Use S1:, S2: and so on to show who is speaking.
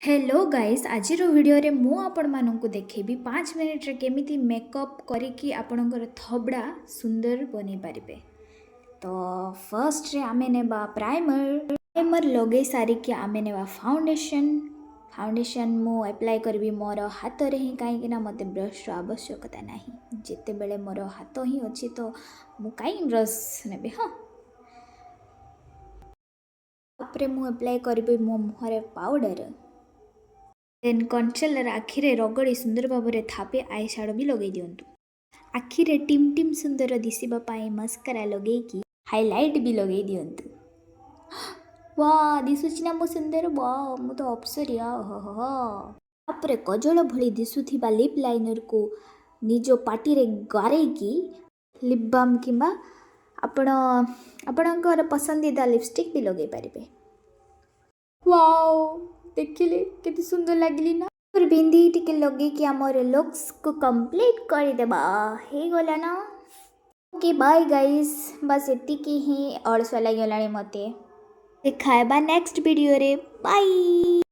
S1: Hello guys, ଆଜିର ଭିଡ଼ିଓରେ ମୁଁ ଆପଣମାନଙ୍କୁ ଦେଖେଇବି 5 ମିନିଟ୍ରେ କେମିତି ମେକଅପ୍ କରିକି ଆପଣଙ୍କର ଥବଡ଼ା ସୁନ୍ଦର ବନେଇ ପାରିବେ। ତ ଫର୍ଷ୍ଟରେ ଆମେ ନେବା ପ୍ରାଇମର୍। ପ୍ରାଇମର୍ ଲଗେଇ ସାରିକି ଆମେ ନେବା ଫାଉଣ୍ଡେସନ୍। ଫାଉଣ୍ଡେସନ୍ ମୁଁ ଆପ୍ଲାଏ କରିବି ମୋର ହାତରେ ହିଁ, କାହିଁକିନା ମୋତେ ବ୍ରଶ୍ର ଆବଶ୍ୟକତା ନାହିଁ। ଯେତେବେଳେ ମୋର ହାତ ହିଁ ଅଛି, ତ ମୁଁ କାହିଁ ବ୍ରଶ୍ ନେବି? ହଁ, ତାପରେ ମୁଁ ଆପ୍ଲାଏ କରିବି ମୋ ମୁହଁରେ ପାଉଡ଼ର। ଦେନ୍ କନସିଲର୍ ଆଖିରେ ରଗଡ଼ି ସୁନ୍ଦର ଭାବରେ ଥାପି I shadow ବି ଲଗେଇ ଦିଅନ୍ତୁ। ଆଖିରେ ଟିମ୍ ଟିମ୍ ସୁନ୍ଦର ଦିଶିବା ପାଇଁ ମସ୍କରା ଲଗେଇକି ହାଇଲାଇଟ୍ ବି ଲଗେଇ ଦିଅନ୍ତୁ। ୱା, ଦିଶୁଛି ନା ମୁଁ ସୁନ୍ଦର? ୱା, ମୁଁ ତ ଅପ୍ସରୀ। ହୋ ହୋ। ତାପରେ କଜଳ ଭଳି ଦିଶୁଥିବା ଲିପ୍ ଲାଇନର୍କୁ ନିଜ ପାଟିରେ ଗାରେଇକି ଲିପ୍ ବାମ୍ କିମ୍ବା ଆପଣ ଆପଣଙ୍କର ପସନ୍ଦିଦା ଲିପଷ୍ଟିକ୍ ବି ଲଗେଇ ପାରିବେ। ୱାଓ, ଦେଖିଲେ କେତେ ସୁନ୍ଦର ଲାଗିଲି ନା? ବିନ୍ଦି ଟିକେ ଲଗେଇକି ଆମର ଲୁକ୍ସକୁ କମ୍ପ୍ଲିଟ୍ କରିଦେବା। ହେଇଗଲା ନା? Okay, bye guys. ବାସ୍, ଏତିକି ହିଁ। ଅଳସୁଆ ଲାଗିଗଲାଣି ମୋତେ। ଦେଖା ହେବା ନେକ୍ସଟ ଭିଡ଼ିଓରେ। ବାଇ।